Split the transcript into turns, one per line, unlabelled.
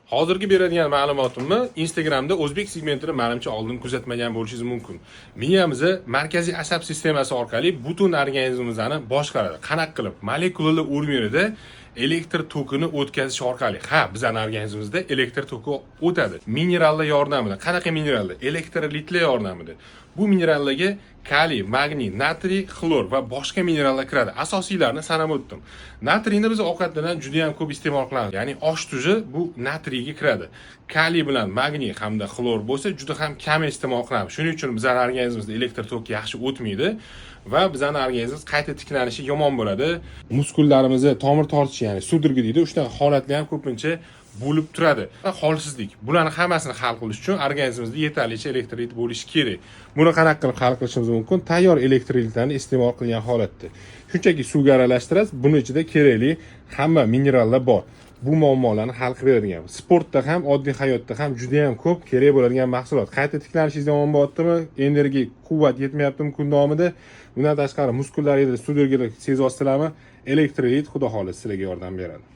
Hozirgi beradigan ma'lumotimni Instagramda o'zbek segmentini manimcha oldin kuzatmagan bo'lishingiz mumkin. Miyamizni markaziy asab sistemasi orqali butun organizmimizni boshqaradi. Qanaqa qilib? Molekulalar уровень ida elektr tokini o'tkazish orqali. Ha, bizani organizmimizda elektr toki o'tadi. Minerallar yordamida. Qanaqa minerallar? Elektrolitlar yordamida. Bu minerallarga kaliy, magniy, natriy, xlor va boshqa minerallar kiradi. Asosiylarini sanab o'tdim. Natriyni biz ovqatlardan juda ham ko'p iste'mol qilamiz. Ya'ni osh tuzi bu natriyga kiradi. Kaliy bilan magniy hamda xlor bo'lsa, juda ham kam iste'mol qilamiz. Shuning uchun bizning organizmimizda elektr toki yaxshi o'tmaydi va bizning organizmimiz qayta tiklanishi yomon bo'ladi. Muskullarimizni tomir tortishi, ya'ni судороги deydi, shunaqa holatlar ham ko'pincha bo'lib turadi. Holsizlik. Bularni hammasini hal qilish uchun organizmimizda yetarlicha elektrolit bo'lishi kerak. Buni qanaqa qilib hal qilishimiz mumkin? Tayyor elektrolitlarni iste'mol qilgan holatda. Shunchaki suvga aralashtirasiz, buni ichida kerakli hamma minerallar bor. Bu muammolarni hal qilib beradigan. Sportda ham, oddiy hayotda ham juda ham ko'p kerak bo'ladigan mahsulot. Qayta tiklanishingiz yomon bo'lyaptimi? Energiya, quvvat yetmayaptimi kun davomida? Undan tashqari muskullaringizda судороги lar sezyapsizlarmi? Elektrolit, xudo xohlasa, sizlarga yordam beradi.